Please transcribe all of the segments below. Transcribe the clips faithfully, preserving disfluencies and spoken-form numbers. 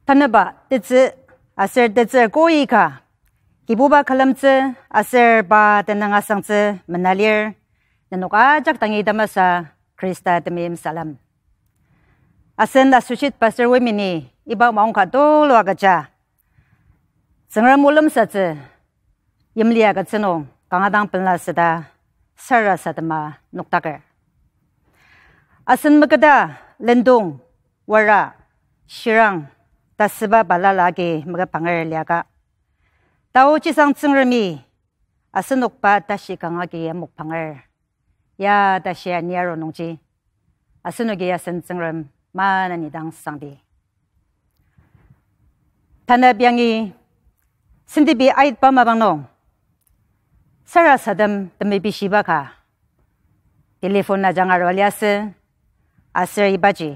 Tanüba tetsü aser tetsür koika, Kibuba külemtsü aser pa tenüng asangtsü menalir, nenok ajak dangi tamasa Khrista temeim salem. Asen associate pastor wemini iba maongka tulu agüja Tsüngrem o lemsatsü yimli agütsü nung kanga dang pela süda sarasadema nokdaker. Asen meketa lendong, wara, shirang, tasüba balala agi meketpanger liaka, taoji sang Tsüngremi asenok pa tashi kanga agi amokpanger. Ya tashi ani aru nungji asenoki asen Tsüngrem maneni dang sangdi. Tanep yangi sentepi aitba mapang nung sarasadem temepishiba ka telephone ajanga arua liasü, aser ibaji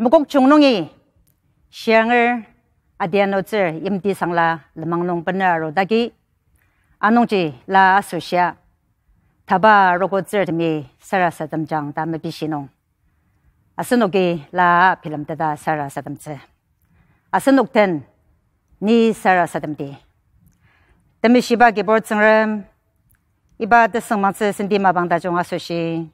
Mokokchung nungi shianger adianutsür yimti sangla lenmang nung bener arudagi, anungji la asoshia taba arogotsürtemi sarasademjang ta mepishi nung, asenoki la bilemteta sarasademtsü. Asenok den ni sarasademdi. Temeshiba Kibur Tsüngrem, iba tesüngmangtsü senti mapang tajung asoshi,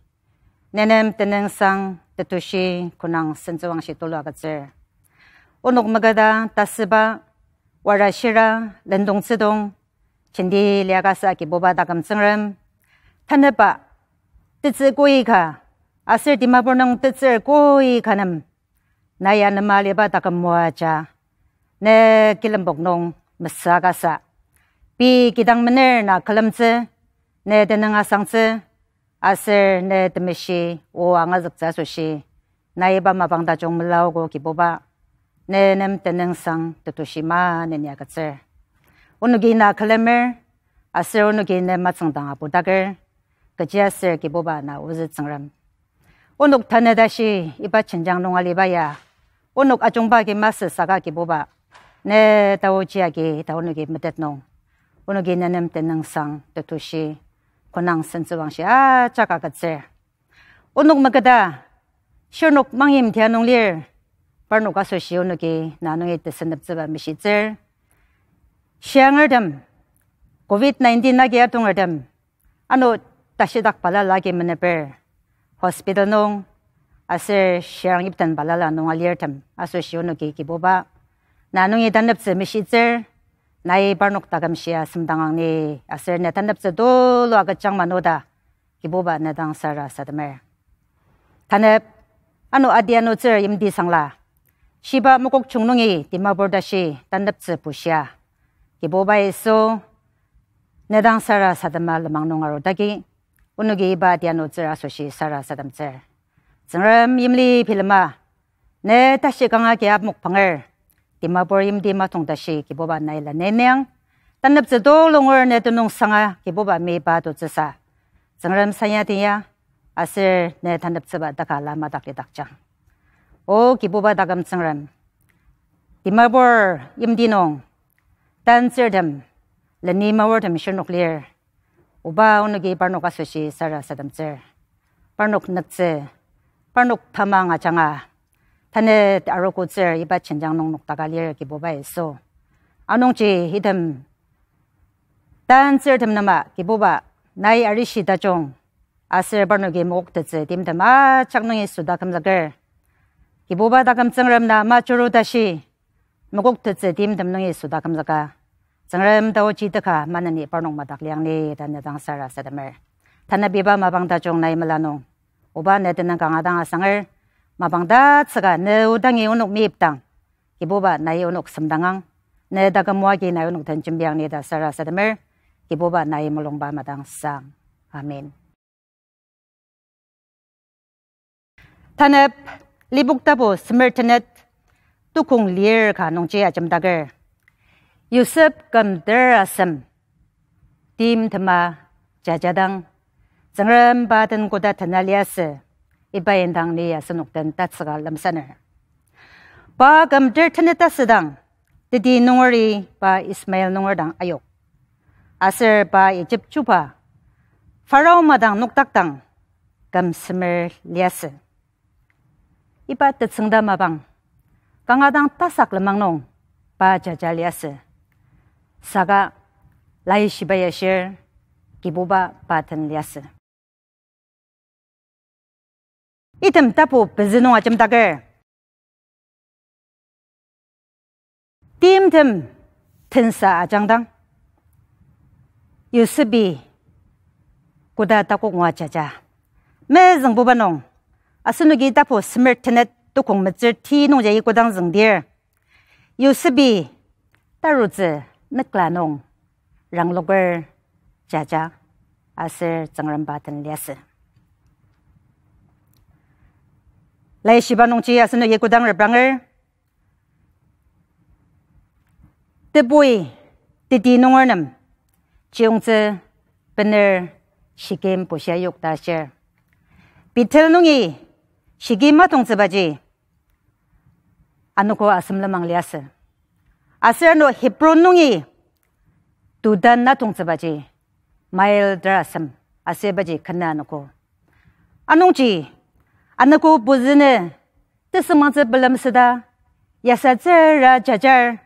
nenem tenüngsang tetushi konang sentsüwangshi tulu agütsür. Onok meketa tasüba, wara shira, lendong tsüdong, jenti liakasa Kibuba taküm Tsüngrem, tanepba tetsü koika, aser Dimapur nung tetsür koika nem nai anema aliba taküm moaja, ne kilembok nung mesükasa, pei kidang mener na külemtsü, ne tenüng asangtsü, aser ne temeshi o angazüktsü asoshi, nai iba mapang tajung melaogo Kibuba, nenem tenüngsang tetushi maneni agütsür. Onoki na külemer, aser onoki ne matsüngdang apudaker, kechiaser Kibuba na ozü Tsüngrem. Onok tanü tashi iba jenjang nung aliba ya, onok ajungba agi masü saka Kibuba, ne taoji agi ta onoki metet nung, onoki nenem tenüngsang tetushi konang sentsüwangshi ajak agütsür. Onok meketa shirnok mangyimtia nung lir, parnok asoshi onoki na nungi teseneptsüba meshitsür. Shiangertem, covid nineteen agi atongertem, ano tashidak balala agi meneper, hospital nung, aser shiang yipten balala nung alirtem asoshi onoki Kibuba na nungi taneptsü meshitsür. Nai parnok taküm shia semdangang ni, aser ne taneptsü tulu agüjang manoda Kibuba ne dang sarasademer. Tanep, ano adianutsür yimti sangla shiba Mokokchung nungi Dimapur tashi taneptsü bushia, Kibuba Yisu, ne dang sarasadema lenmang nung arudagi, onoki iba adianutsür asoshi sarasademtsür. Tsüngrem yimli bilema, ne tashi kanga agi amokpanger, Dimapur yimti matong tashi Kibuba nai la neniang, taneptsü tulu ngur ne tenüngsanga Kibuba miba tutsüsa, Tsüngrem sanya tiya, aser ne taneptsüba taka la madak lidakjang. O Kibuba taküm Tsüngrem, Dimapur yimti nung tantsürtem, leni maortem shirnok lir, oba onoki parnok asoshi sarasademtsür. Parnok nüktsü, parnok tamang ajanga, tanü arogotsür iba jenjang nung nokdaka lir Kibuba Yisu. Anungji item tantsürtem nem Kibuba nai arishi tajung, aser parnoki mokoktettsü timtem ajak nungi süda kümzüker. Kibuba taküm Tsüngrem na majuru tashi, mokoktettsü timtem nungi süda kümzüka, Tsüngrem taoji teka maneni parnok madak liang ni ta ne dang sarasademer. Tanü biba mapang tajung nai mela nung, oba ne tenüng kanga dang asanger, mapang tatsüka ne odangi onok meyipdang, Kibuba nai onok semdangang, ne taküm moagi nai onok den jembiang ni ta sarasademer. Kibuba nai mulungba madangsang. Amen. Tanep, Lipok tapu semer tenet, tukong lir ka nungji ajemdaker. Yosep kümter asem, timtema jajadang, Tsüngrem pa den koda tena liasü, iba indang ni asenok den tatsüka lemsaner. Pa kümter tenet asüdang, teti nungeri pa Ismael nunger dang ayok. Aser pa Ijip chuba Pharao madang nokdakdang küm semer liasü. Iba tetsüngda mapang, kanga dang tasak lenmang nung pa jaja liasü. Saka laishiba ya shir, Kibuba pa den liasü. Item tapu pezü nung ajemdaker, timtem tensa ajangdang, Yosepi koda takok ngua jaja. Mezüngbuba nung, asenoki tapu semer tenet tukong metsür ti nung jagi kodang züngdir, Yosepi tarutsü nükla nung rangloker jaja aser Tsüngrem pa den liasü. Laishiba nungji asenoki kodang repranger, tebui teti nunger nem chiyongtsü bener Shekem bushia yok ta shir. Bethel nungi Shekem matongtsübaji anogo asem lenmang liasü. Aser ano Hebron nungi Dotan natongtsübaji mile tera asem aser ibaji kena anogo. Anungji anogo pezünü tesüngmangtsü pelem süda yasatsüra jajar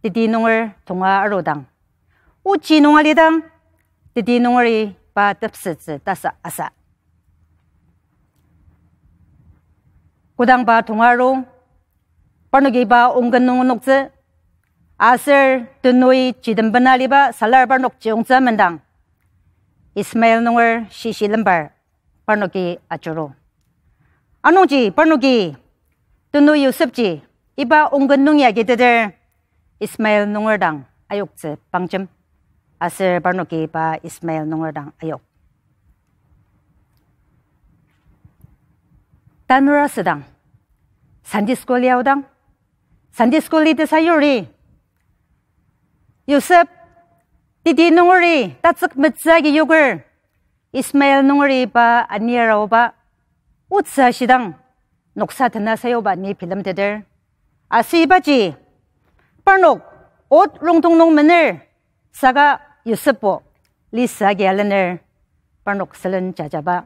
teti nunger tonga arudang, ochi nung alidang, teti nungeri pa tepsettsü tasa asa. Kodang pa tonga aru, parnoki pa ongken nung noktsü, aser tenui jidembena aliba salar parnok chiyongtsü mendang, Ismael nunger shishi lempar parnoki ajuru. Anungji parnoki tenui Yosepji iba ongken nungi agiteter Ismael nunger dang ayoktsü pangjem, aser parnoki pa Ismael nunger dang ayok. Tanur asüdang, Sunday school liaodang, Sunday school li tesayuri, Yosep, teti nungeri tatsük metsü agi yoker, Ismael nungeri pa anir aoba, otsü ashidang, noksa tena sayuba ni bilemteter. Aser ibaji, parnok ot rongtong nung mener, saka Yosepbo lisa agi alener, parnok sülen jajaba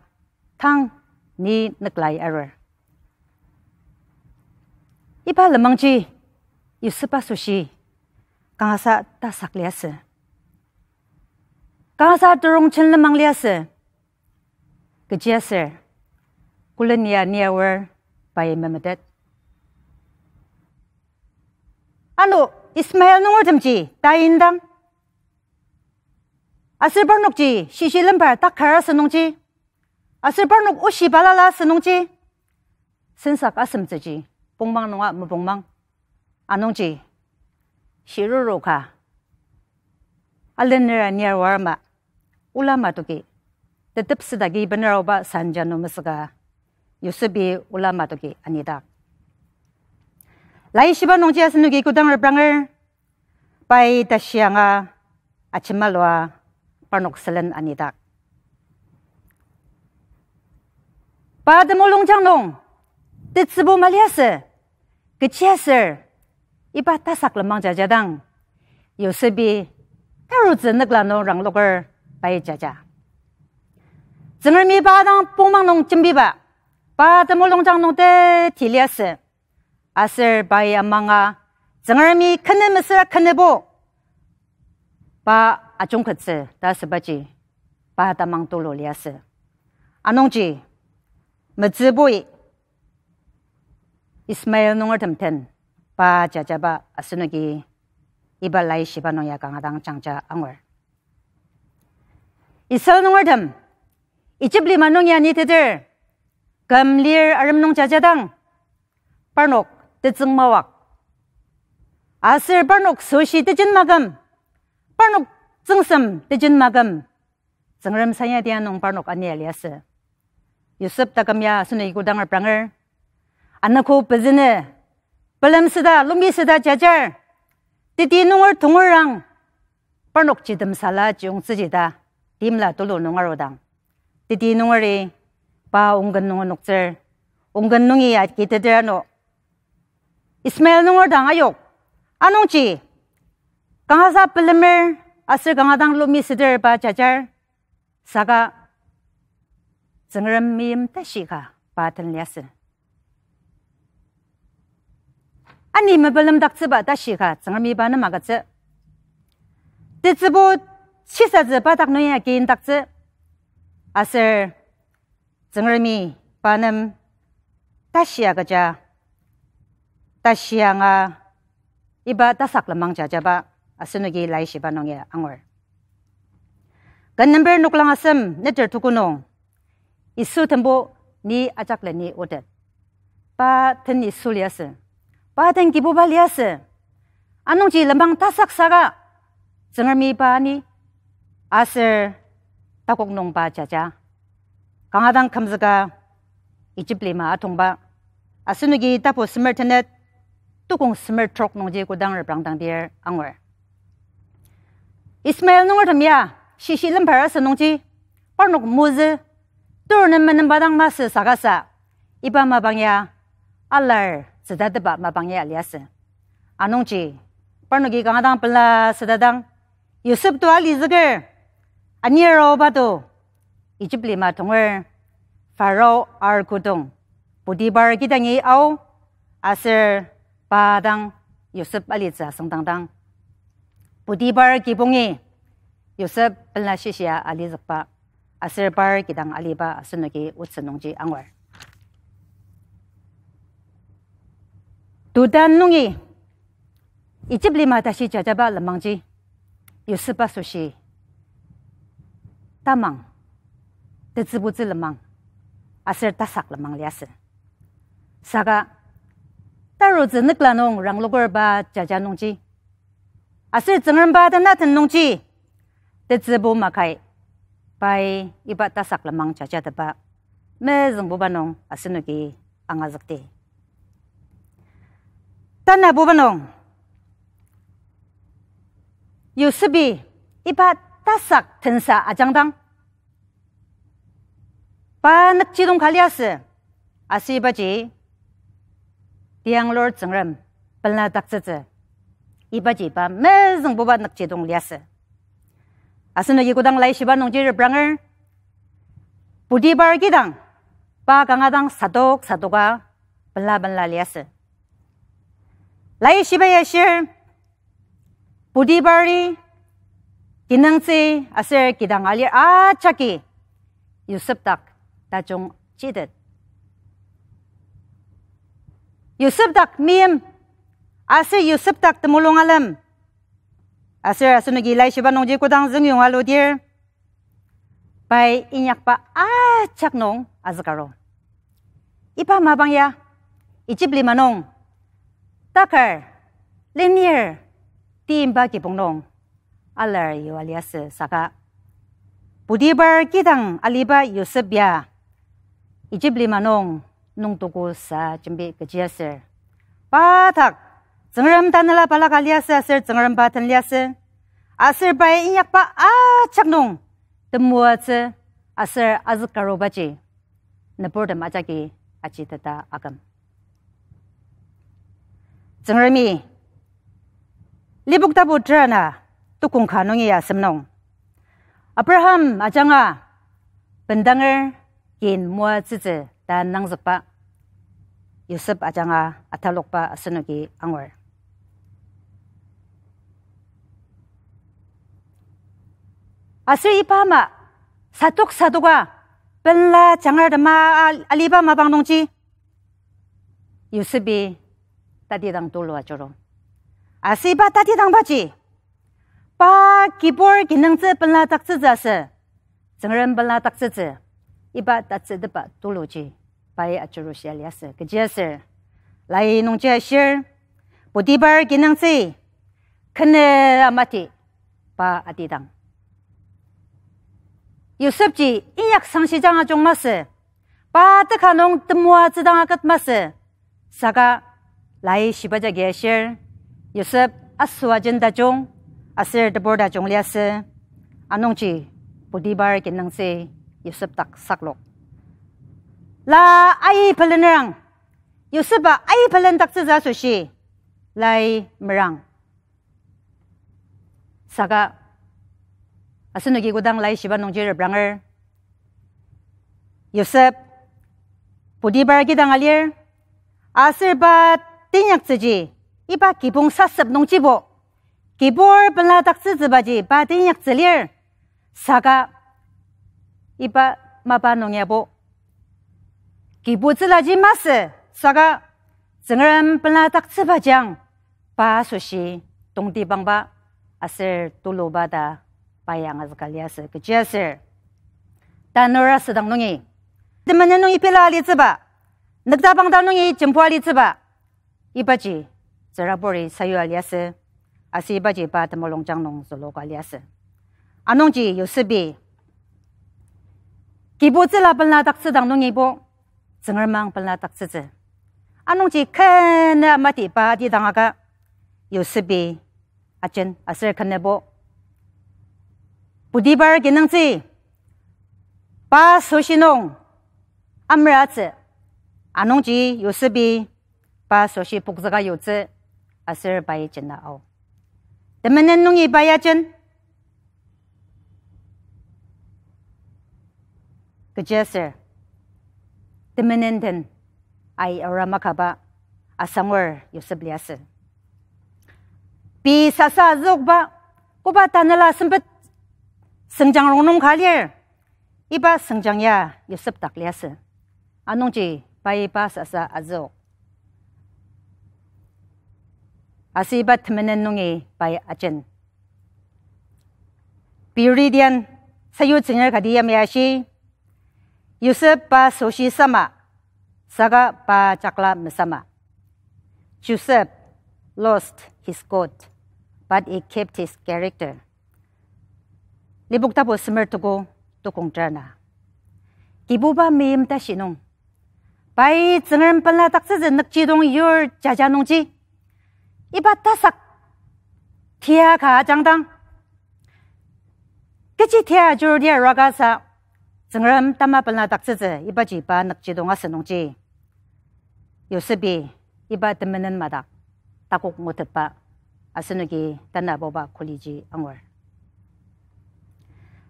tang ni nüklai arur. Iba lenmangji Yosep asoshi kangasa tasak liasü. Kangasa turongchen lenmang liasü. Kechiaser, kolenia niaor pai memetet. Ano Ismael nungertemji ta indang, aser parnokji shishi lempar takar asünungji, aser parnok oshi balala asünungji, sensak asemtsüji pongmang nunga mopongmang. Anungji shiruru ka alenera niar warma ola matoki, tetepsüdagi bener aoba sanjanu mesüka Yosepi ola matoki anidak. Laishiba nungji asenoki kodang repranger, pai tashi anga ajemalua parnok sülen anidak. Pa temulungjang nung tetsübu maliasü, kechiaser iba tasak lenmang jajadang, Yosepi tarutsü nükla nung rangloker pai jaja. Tsüngremi pa dang pongmang nung jembiba, pa temulungjang nung teti liasü. Aser pai amanga Tsüngremi kene mesüra kenebo pa ajungkettsü ta asübaji pa tamang tulu liasü. Anungji, metsübui Ismael nungertem den pa jajaba asenoki iba laishiba nung ya kanga dang jangja angur. Israel nungertem Egypt lima nung ya niteter küm lir arem nung jajadang, parnok tetsüng mawak. Aser parnok süshi tejen maküm, parnok tsüngsem tejen maküm, Tsüngrem sanya tia nung parnok ania liasü. Yosep taküm ya asenoki kodang repranger, anogo pezünü pelem süda, lumi süda jajar, teti nunger tongerang, parnok jidem sala jiyongtsüji ta timla tulu nung arudang, teti nungeri pa ongken nung noktsür, ongken nungi agiteter ano Ismael nunger dang ayok. Anungji, kangasa pelemer aser kanga dang lumi süder pa jajar, saka Tsüngrem meim tashi ka pa den liasü. Ani mepelemdaktsüba tashi ka Tsüngremi pa nem agütsü. Tetsübu shisatsü pa dak nung ya kindaktsü. Aser Tsüngremi pa nem tashi agüja, tashi anga iba tasak lenmang jajaba asenoki laishiba nung ya angur. Ken number noklang asem neter tuku nung, Yisu tembo ni ajak leni otet. Pa den Yisu liasü. Pa den Kibuba liasü. Anungji lenmang tasak saka Tsüngremi pa ni aser takok nung pa jaja. Kanga dang kümzüka Egypt lima atongba. Asenoki tapu semer tenet, tukong semer trok nungji kodang reprangdang dir angur. Ismael nungertem ya shishi lempar asü nungji, parnok mozü, tur nem menemba dang masü sakasa, iba mapang ya alar tsütateba mapang ya liasü. Anungji, parnoki kanga dang pela südadang, Yosep to alizüker, anir aoba to, Egypt lima tonger, Pharaoh arkudong, Potiphar kidangi ao, aser pa dang Yosep alitsü asüngdangdang, Potiphar kibongi Yosep pela shishia alizükba, aser par kidang aliba asenoki otsü nungji angur. Dotan nungi Egypt lima tashi jajaba lenmangji Yosep asoshi tamang, tetsübutsü lenmang, aser tasak lenmang liasü. Saka tarutsü nükla nung ranglokerba jaja nungji, aser Tsüngremba tenaten nungji, tetsübu makai, pai iba tasak lenmang jajateba mezüngbuba nung asenoki angazükdi. Tanabuba nung, Yosepi iba tasak tensa ajangdang, pa nükjidong ka liasü, aser ibaji tianglur Tsüngrem peladaktsütsü, ibaji pa mezüngbuba nükjidong liasü. Asenoki kodang laishiba nungji repranger, Potiphar kidang pa kanga dang sadok sadoka pela pela liasü. Laishiba ya shir, Potiphari kinungtsü aser kidang alir ajaki Yosep dak tajung chitet. Yosep dak meim aser Yosep dak temulung alem, aser asenoki laishiba nungji kodang züngyong aludir, pai inyakba ajak nung azükaru. Iba mapang ya Egypt lima nung takar lenir timba kibong nung alar yua liasü saka, Potiphar kidang aliba Yosep ya Egypt lima nung nungtokosa jembi kechiaser, pa dak Tsüngrem tanela balaka liasü aser Tsüngrem pa den liasü, aser pai inyakba ajak nung temoatsü aser azükarubaji nüburtem ajaki ajiteta aküm. Tsüngremi Lipok tapu terana tukong ka nungi asem nung, Abraham ajanga bendanger kin moatsütsü ta nangzükba, Yosep ajanga atalokba asenoki angur. Aser iba ama sadok sadoka pela jangar tema al-, aliba mapang nungji Yosepi tatidang tulu ajuru. Aser iba tatidangbaji pa kibur kinungtsü peladaktsütsü asü, Tsüngrem peladaktsütsü, iba tatsütepba tuluji pai ajurushia liasü. Kechiaser lai nungji ashir, Potiphar kinungtsü kene amati pa atidang, Yosepji inyak sangshijang ajung masü, pa teka nung temoatsüdang aket masü, saka lai shiba jagi ashir, Yosep asüajen tajung aser tebur tajung liasü. Anungji Potiphar kinungtsü Yosep dak saklok, la ai pelenerang, Yosepa ai pelendaktsütsü asoshi lai merang. Saka asenoki kodang laishiba nungji repranger, Yosep Potiphar kidang alir, aser pa teinyaktsüji Iba kibong sasep nungjibo, kibur peladaktsütsübaji pa teinyaktsü lir. Saka iba mapa nung yabo kibutsülaji masü, saka Tsüngrem peladaktsübaji ang pa asoshi tongtibangba aser tuluba ta pa ya angazüka liasü. Kechiaser tanur asüdang nungi temenen nungi pela alitsüba, nüktabang dang nungi jembua alitsüba, ibaji tsüraburi sayua liasü, aser ibaji pa temulungjang nung züluka liasü. Anungji Yosepi kibutsüla peladaktsüdang nungibo Tsüngrem ang peladaktsütsü. Anungji kena mati pa atidang aka Yosepi ajen aser kenebo Potiphar kinungtsü pa asoshi nung ameratsü. Anungji Yosepi pa asoshi pokzüka yutsü aser pai jena ao. Temenen nungi pai ajen. Kechiaser temenen den ai aora makaba asangur Yosep liasü. Pei sasa azüokba, koba tanela sempet sengjang rongnung ka lir, iba sengjang ya Yosep dak liasü. Anungji pai pa sasa azüok. Aser iba temenen nungi pai ajen. Pei ridian sayutsünger kati yamai ashi, Yosep pa asoshi sama, saka pa jakla mesama. Joseph lost his coat, but he kept his character. Lipok tapu semer tuku tukong ter ana. Kibuba meim tashi nung pai Tsüngrem peladaktsütsü nükjidong yur jaja nungji, iba tasak tia ka ajangdang, kechi tia ajur tia rakasa, Tsüngrem tama peladaktsütsü ibaji pa nükjidong asü nungji, Yosepi iba temenen madak takok ngutetba asenoki tanabuba kuliji angur.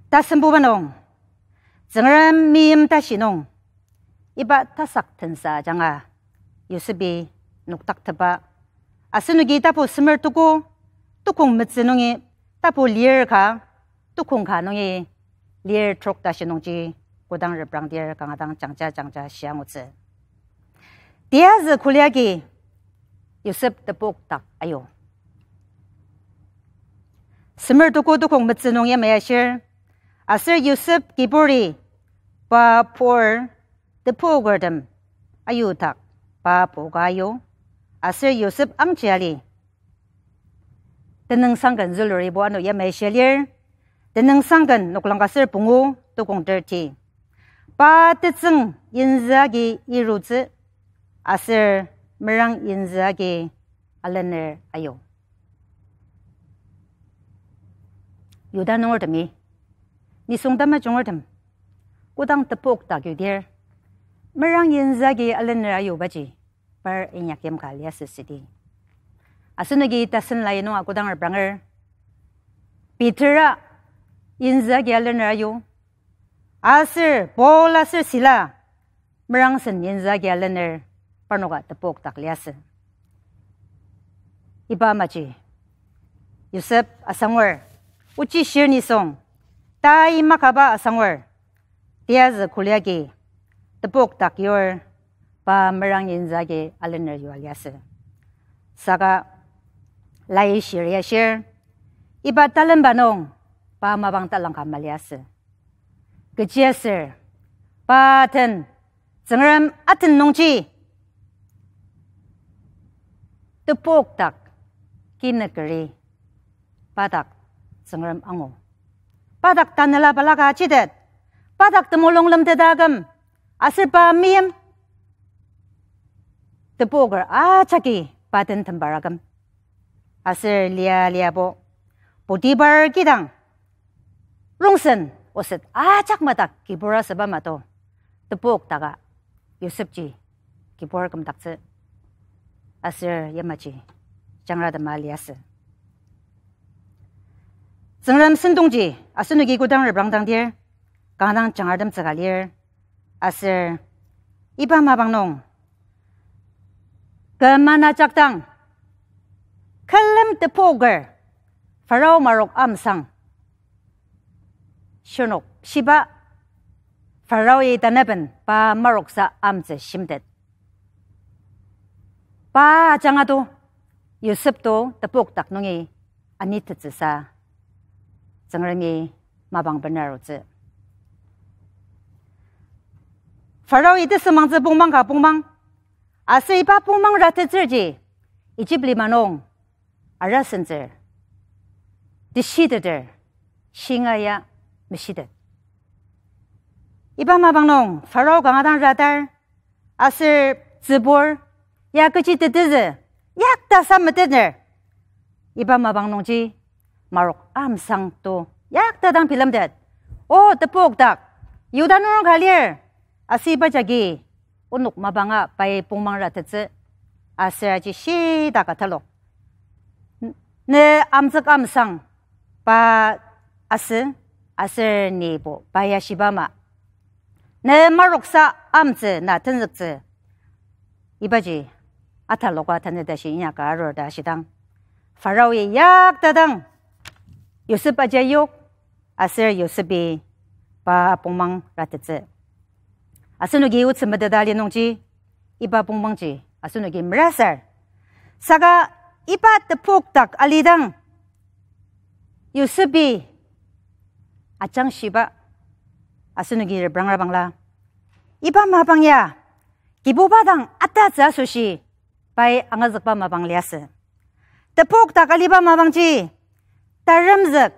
Tasembuba nung, Tsüngrem meim tashi nung, iba tasak tensa ajanga Yosepi noktaktepba asenoki tapu semer tuku tukong metsü nungi tapu lir ka tukong ka nungi lir trok tashi nungji kodang reprangdir kanga dang jangja jangja shia angutsü. Tiyazü kuli agi Yosep tepok dak ayu. Semer tuku tukong metsü nung yamai ashir, aser Yosep kiburi pa pur tepokertem ayu dak pa poka ayu, aser Yosep angji ali. Tenüngsangken züluribo ano yamai shia lir, Tenüngsangken noklang ka ser pungu tukong thirty. Pa tetsüng yinzü agi irutsü, aser merang yinzü agi alener ayu. Yuda nungertemi, nisung tamajungertem, kodang tepok dak yudir, merang yinzü agi alener ayubaji par inyakyim ka liasü südi. Asenoki Tasen Lai nunga kodang repranger, Petera yinzü agi alener ayu, aser Paul aser Sila merangsen yinzü agi alener parnoka tepok dak liasü. Iba amaji Yosep asangur, ochi shir nisung, tai makaba asangur, tiyazü kuli agi tepok dak yur pa merang yinzü agi alener yua liasü. Saka lai shir ya shir, iba talemba nung pa mapang talangka maliasü. Kechiaser pa den Tsüngrem aten nungji tepok dak kinükeri pa dak Tsüngrem angu. Pa dak tanela balaka chitet, pa dak temulung lemteta aküm, aser pa meim tepoker ajaki pa den tembar aküm. Aser lia liabo Potiphar kidang rongsen oset ajak madak kibur asüba mato tepok daka Yosepji kibur kümdaktsü. Aser yamaji jangra tema liasü. Tsüngrem sentongji asenoki kodang reprangdangdir, kanga dang jangratemtsüka lir, aser iba mapang nung kü mana jakdang tepoker, Pharaoh marok amsang shirnok shiba, Pharaoh-i tanaben pa maroksa amtsü shimtet. Pa ajanga to, Yosep to tepokdak nungi anitettsüsa, Tsüngremi mapang benarutsü. Pharaoh-i tesümangtsü pongmang ka pongmang, aser iba pongmang ratetsürji, Ijip lima nung arasentsür, teshiteter, shinga ya meshitet. Iba mapang nung Pharaoh kanga dang radar, aser tsübur, ya kechi tetezü, yakta sa metetner. Iba mapang nungji, marok amsang to, yakta dang bilemtet. O, tepokdak, Yihuda nunger ka lir, aser iba jagi, onok mapanga pai pongmang ratettsü, aser aji shitak atalok. Ne amtsük amsang pa asü, aser nibo pa ya shiba ma. Ne maroksa amtsü na tenzüktsü. Ibaji ataloka tanü tashi inyaka arur ta shidang, Pharaoh-i yakta dang Yosep aja yok, aser Yosepi pa pongmang ratettsü. Asenoki otsü meteta ali nungji, iba pongmangji asenoki merasar. Saka iba tepokdak alidang, Yosepi ajangshiba asenoki reprangra bangla, iba mapang ya Kibuba dang atatsü asoshi pai angazükba mapang liasü. Tepokdak aliba mapangji, taremzük,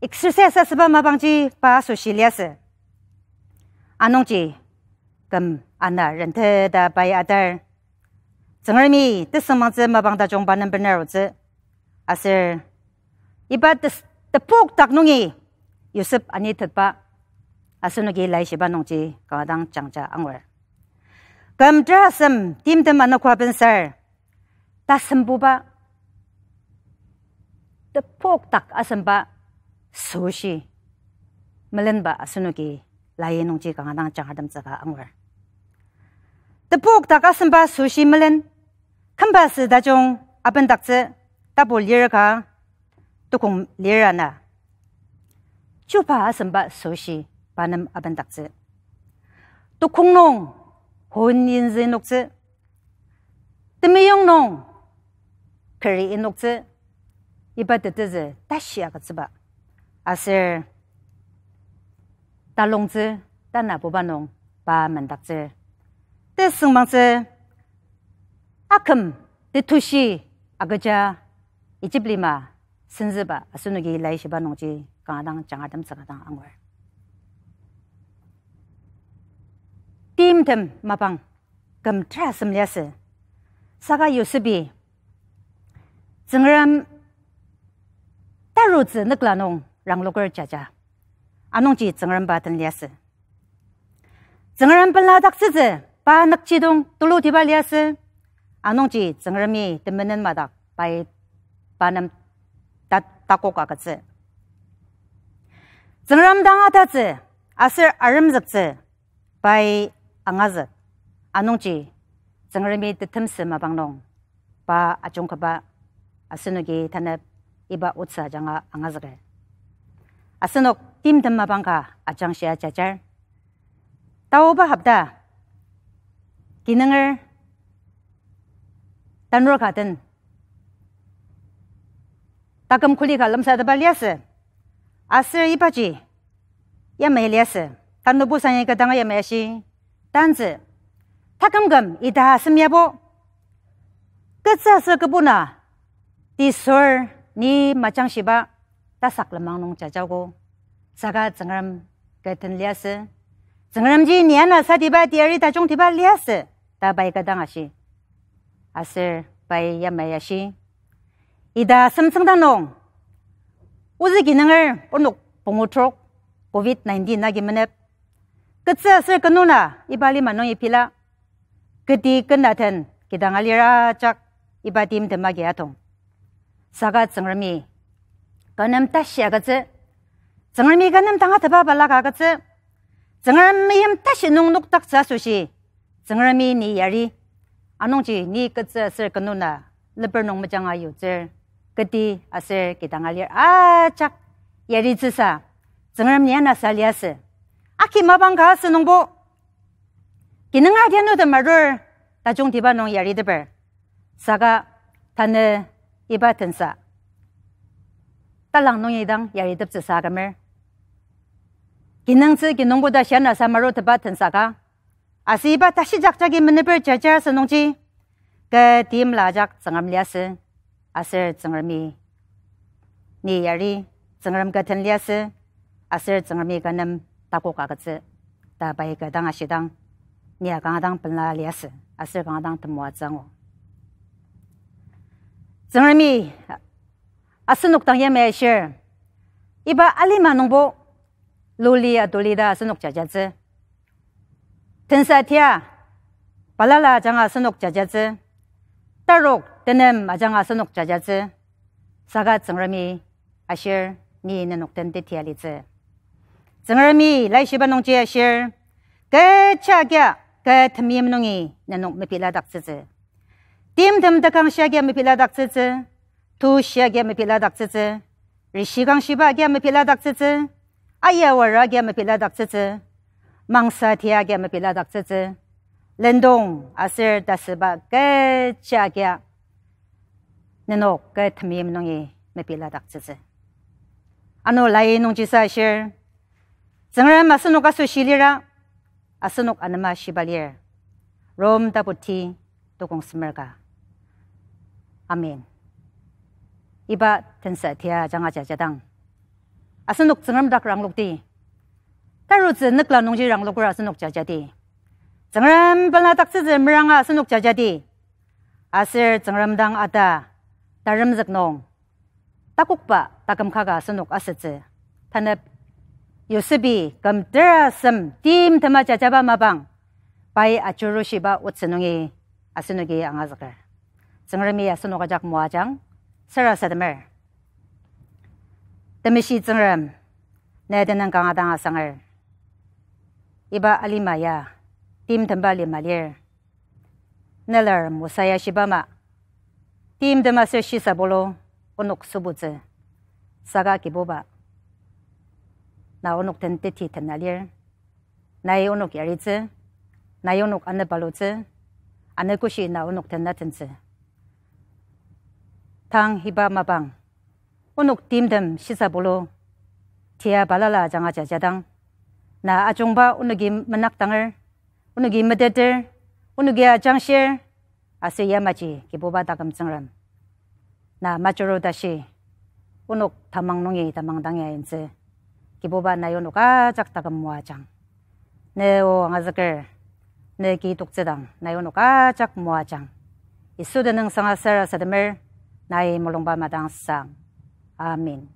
exercise asüba mapangji pa asoshi liasü. Anungji, küm ana renteta pai atar, Tsüngremi tesüngmangtsü mapang tajung pa nem benarutsü. Aser iba tes-, tepokdak nungi Yosep anitetba asenoki laishiba nungji kanga dang jangja angur. Küm terasem timtem anogo bensar, tasembuba tepokdak asemba süshi melenba asenoki lai nungji kanga dang jangratemtsüka angur. Tepokdak asemba süshi melen, kümba sü tajung abendaktsü, tapu lir ka, tukong lir ana. Chuba asemba süshi pa nem abendaktsü. Tukong nung hon yinzü inoktsü, temeyong nung keri inoktsü, iba tetezü tashi agütsüba. Aser talongtsü tanabuba nung pa mendaktsü. Tesüngmangtsü aküm tetushi agüja Ijip lima senzüba asenoki laishiba nungji kanga dang jangratemtsüka dang angur. Timtem mapang küm terasem liasü. Saka Yosepi Tsüngrem tarutsü nükla nung rangloker jaja. Anungji Tsüngrem pa den liasü. Tsüngrem peladaktsütsü pa nükjidong tulutiba liasü. Anungji Tsüngremi temenen madak pai pa nem ta-, takok agütsü. Tsüngrem dang atatsü aser aremzüktsü pai angazük. Anungji Tsüngremi tetemsü mapang nung pa ajungkaba asenoki tanep iba otsü ajanga angazüker. Asenok timtem mapang ka ajangshia jajar. Taoba hopta kinunger tanur ka den taküm kuli ka lemsateba liasü. Aser ibaji yamai liasü. Tanübo sangi kü danga yamai ashi, tantsü, takümküm ita asem yabo, ketsü aser kübuna, tisor ni majangshiba tasak lenmang nung jajaogo. Saka Tsüngrem kü den liasü. Tsüngremji ni ana satiba teyari tajungtiba liasü ta pai kü dang ashi. Aser pai yamai ashi, ita asem tsüngda nung ozü kinunger onok pungu trok, covid nineteen agi menep, ketsü aser künuna iba lima nungi pila, keti kena den kidang alir ajak iba timtem agi atong. Saka Tsüngremi kü nem tashi agütsü, Tsüngremi kü nem tangatetba balaka agütsü, Tsüngrem meim tashi nung nokdaktsü asoshi Tsüngremi ni yari. Anungji ni ketsü aser künuna leper nung mejanga yutsür, keti aser kidanga lir ajak yaritsüsa, Tsüngrem ni anasa liasü. Aki mapang ka asü nungbo, kinunga tianutem arur, tajungtiba nung yariteper. Saka tanü iba tensa talang nungi dang yariteptsüsa akümer. Kinungtsü kinungbo ta shia nasa marutepa tensa ka. Aser iba tashijakjagi meneper jajar asünungji, kü timla ajak Tsüngrem liasü, aser Tsüngremi ni yari, Tsüngrem kü den liasü, aser Tsüngremi kü nem takok agütsü, ta pai kü dang ashidang, ni kanga dang pela liasü, aser kanga dang temoatsü angu. Tsüngremi asenok dang yamai ashir, iba alima nungbo luli atuli ta asenok jajatsü. Tensa tia, balala ajanga asenok jajatsü. Tarok tenem ajanga asenok jajatsü. Saka Tsüngremi ashir, ni nenok den tetia litsü. Tsüngremi laishiba nungji ashir, kecha kia, kü temeim nungi nenok mepiladaktsütsü. Timtem tekangshi agia mepiladaktsütsü, tushi agia mepiladaktsütsü, rishikangshiba agia mepiladaktsütsü, ayawara agia mepiladaktsütsü, mangsa tia agia mepiladaktsütsü, lendong aser tasüba kecha agia nenok kü temeim nungi mepiladaktsütsü. Ano lai nungjisa ashir, Tsüngrem asenok asoshi lira, asenok anema shiba lir. Rom tapu ti tukong semer ka. Amen. Iba tensa tia ajanga jajadang, asenok Tsüngrem dak ranglokdi. Tarutsü nükla nungji rangloker asenok jajadi. Tsüngrem peladaktsütsü meranga asenok jajadi. Aser Tsüngrem dang ata taremzük nung takokba taküm kaka asenok asütsü. Tanep Yosepi küm tera sem timtema jajaba mapang, pai ajurushiba otsü nungi asenoki angazüker. Tsüngremi asenok ajak moajang, sarasademer. Temeshi Tsüngrem, ne tenüng kanga dang asanger. Iba alima ya timtemba lima lir. Nelar Mosai ya shiba ama, timtem aser shisabulu onok sübutsü. Saka Kibuba, na onok den teti tena lir. Nai onok yaritsü, nai onok anepalutsü, anekoshi na onok den na tentsü. Tang iba mapang, onok timtem shisabulu tia balala ajanga jajadang, na ajungba onoki menakdanger, onoki meteter, onoki ajangshir, aser yamaji Kibuba taküm Tsüngrem, na majuru tashi onok tamang nungi tamang dangi ayimtsü. Kibuba, nai onok ajak taküm moajang. Ne o angazüker, ne ki toktsüdang nai onok ajak moajang. Yisu tenüng sanga sarasademer, nai mulungba madangsang. Amen.